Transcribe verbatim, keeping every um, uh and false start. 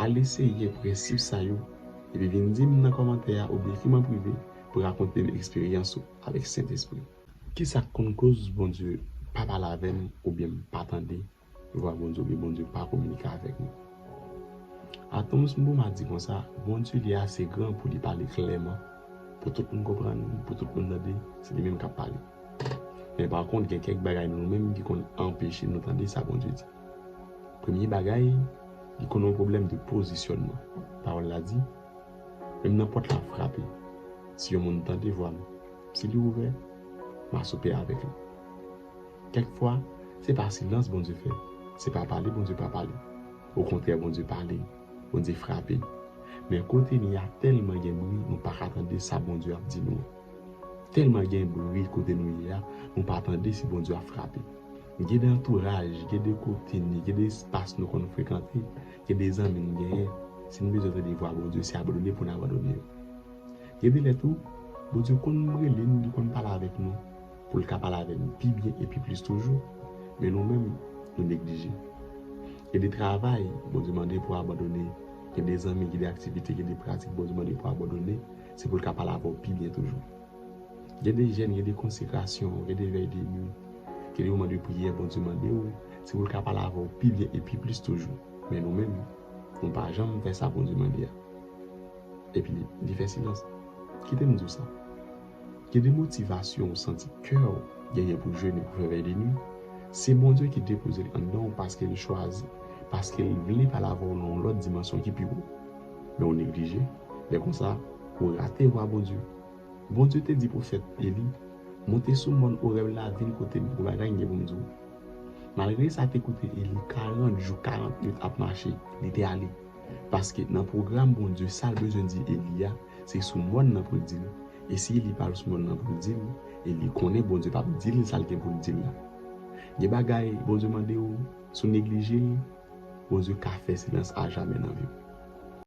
Al eseye prensip sa yo, epi vin di m nan kòmantè a oubyen ekri m an prive pou rakonte m eksperyans ou avèk Sentespri. Kisa k konn koz Bondye pa pale avè m oubyen m pa tande vwa Bondye oubyen Bondye pa kominike avèk mwen? Adams Mboma di konsa, Bondye li ase gran pou li pale klèman, pou tout moun konprann, pou tout moun tande, se li menm k ap pale. Men pa kont, gen kèk bagay nan nou menm ki konn anpeche nou tande sa Bondye di. Premye bagay, li konn yon pwoblèm de pozisyònman. Pawòl la di, menm nan pòt la frape. Si yon moun tande vwa m, si li ouvè, m a soupe avèk li. Kèk fwa, se pa silans Bondye fè, se pa pale Bondye pa pale. Okontrè, Bondye pale, Bondye frape. Men kote n ye a tèlman gen bri, nou pa ka tande sa Bondye ap di nou an. Tèlman gen bri kote nou ye a, nou pa tande si Bondye ap frape. Gen de antouraj, gen de kote n ye, gen de espas nou konn frekante, gen de zanmi n genyen, si n bezwen tande vwa Bondye, se abandone pou n abandone yo. Gen de lè tou, Bondye konn rele nou, li konn pale avèk nou, pou l ka pale avè n pi byen epi plis toujou. Men nou menm, nou neglije. Gen de travay, Bondye mande pou abandone. Gen de zanmi, gen de aktivite, gen de pratik, Bondye mande pou abandone. Se pou l ka pale avè w pi byen toujou. Gen de jèn, gen de konsekrasyon, gen de vèy de nwi, gen de moman de priyè, Bondye mande w, se pou l ka pale avè w pi byen epi plis toujou. Men nou menm, nou pa janm fè sa Bondye mande a. Epi li fè silans. Kite m di w sa. Gen de motivasyon ou santi kè w genyen pou jene, pou fè vèy de nwi. Se Bondye ki depoze l anndan w paske l chwazi, paske l vle pale avè w nan yon lòt dimansyon ki pi wo. Men w neglije. Lè konsa, ou rate vwa Bondye. Bondye te di pwofèt Eli, "Monte sou mòn Orèb la, vin kote m, gon bagay m gen pou m di w." Malgre sa te koute Eli karant jou, karant nwit ap mache, li te ale. Paske nan pwogram Bondye, sa l bezwen di Eli a, se sou mòn nan pou l di l. E si Eli pa al sou mòn nan pou l di l, Eli konnen Bondye p ap di l sa l gen pou l di l la. Gen bagay Bondye mande w, si w neglije l, Bondye ka fè silans ajamè nan vi w.